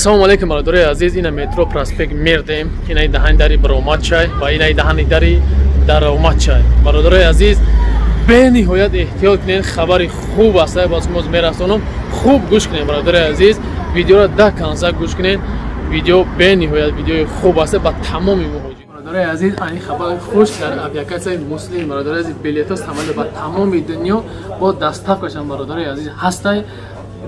Ассалому алайкум, бародарои азиз. Ина метро Проспект Мирдем, инаи даҳани дари баромад чай ва инаи даҳани дари даромад чай. Бародарои азиз, бениҳоят эҳтиёт кунед, хабари хуб аст, боз мо мерасонам. Хуб гӯш кунед, бародарои азиз, видеоро до конца гӯш кунед. Видео бениҳоят видеои хуб аст ба тамоми муҳоҷир. Бародарои азиз, ани хабари хуш дар авиакассаи Муслим, бародарои азиз, билетҳо самолёт ба тамоми дунё бо доставкашан, бародарои азиз, ҳастай.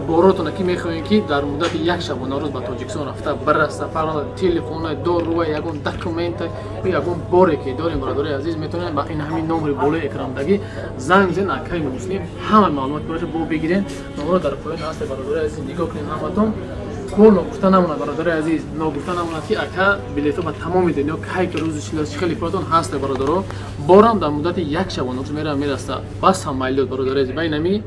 Боротона ки мехоҳем, ки дар муддати як шабонарӯз ба Тоҷикистон рафта бираса, фарқ телефона, дорува, ягон документа, ягон боре ки дорем, бародарои азиз, метавонем ба ин ҳамин номери болои экрандагӣ занг зен. Акаи Муслим ҳама маълумот боша, бо бигирен. Номеро дар поён ҳаст, бародарои азиз, нигоҳ кунед ҳаматон. Бо ногуфта намонад, бародарои азиз, ногуфта намонад, ки ака билетҳо ба тамоми дунё кай ки рӯзи чилас хеле пулатон ҳаст, бародаро. Борам дар муддати як шабонарӯз мера мераса бас самолёт, бародарои азиз. Ба инами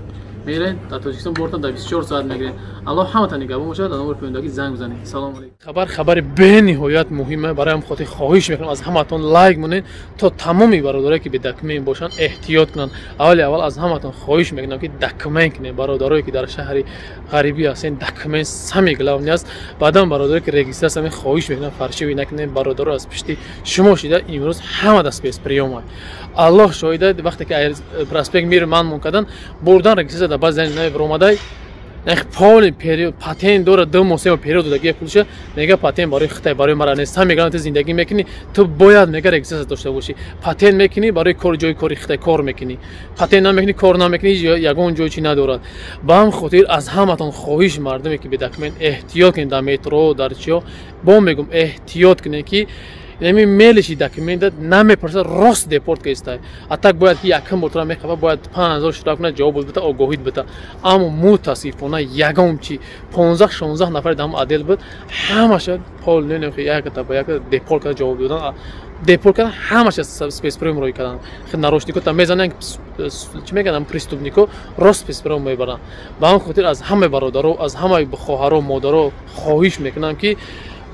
мерен дар Тоҷикистон, бортон дар 24 соат мегирен. Аллоҳ ҳаматон нигаҳбон бошад. Дар номери поёндагӣ занг бизанед. Салому алейкум. Хабар, хабари бениҳоят муҳима. Барои ҳам хотир хоҳиш мекунам аз ҳаматон, лайк монед, то тамоми бародарое ки бедокумент бошанд, эҳтиёт кунанд. Аввали аввал аз ҳаматон хоҳиш мекунам, ки документ кунед. Бародарое ки дар шаҳри ғарибӣ ҳастен, документ самый главный аст. Баъдан бародарое ки регистрация ҳастанд, хоҳиш мекунам, фальшивый накунед. Бародаро аз пишти шумо шида имрӯз ҳама даст спецприёма. Аллоҳ шоҳида, вақте ки Проспект Мир ман мон кардан, бурдан регистрация, дар баъзе нави баромадай полный период патент дора, 2 моҳ, 3 моҳ период додаги пулша. Мега, патент барои хитай, барои мара нест. Ҳам ту зиндагӣ мекунӣ, ту бояд, мега, регистрация дошта бошӣ. Патент мекунӣ, барои кор, ҷои кори хитай кор мекунӣ. Патент намекунӣ, кор намекунӣ, ягон ҷой чӣ надорад. Ба ҳам хотир аз ҳаматон хоҳиш, мардуме ки бедокумент, эҳтиёт кунед дар метро, дар чиё. Бо мегум, эҳтиёт кунед, ки ами мелиши документа намепурсад, рост депорт кестай. А так бояд ки якум бор тура мехаба, бояд 5000 штраф кунад, ҷавоб бита, огоҳид бита. Аммо мутасифона ягон чи 15-16 нафари дам отдел буд, ҳамаша пол якта ба якта депорт карда, ҷавоб додан, депорт кардан, ҳамаша спецприём рӯй кардан. Нарочнико та мезананд, чӣ мегӯянд, преступнико рост спецприём мебаранд. Ба ҳам хотир аз ҳамаи бародаро, аз ҳамаи хоҳаро, модаро хоҳиш мекунам, ки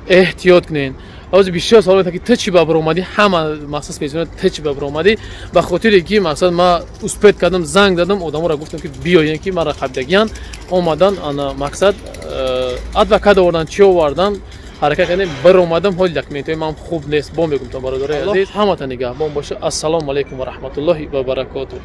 эҳтиёт кунед. Ҳозир бисёр савол метавон, ки ту чӣ ба баромадӣ, ҳама мақсад спецприём, ту чӣ ба баромадӣ? Ба хотире ки мақсад ма успеть кардам, занг задам, одаморо гуфтам, ки биёен, ки мара қабдагиян омадан. Ана мақсад адвокат овардан, чӣ овардан, ҳаракат кардем, баромадам. Ҳоли документҳои ман хуб нест. Бо мегум то, бародарои азиз, ҳамата нигаҳбон боша. Ассалому алайкум ва раҳматуллоҳи ва баракотуҳ.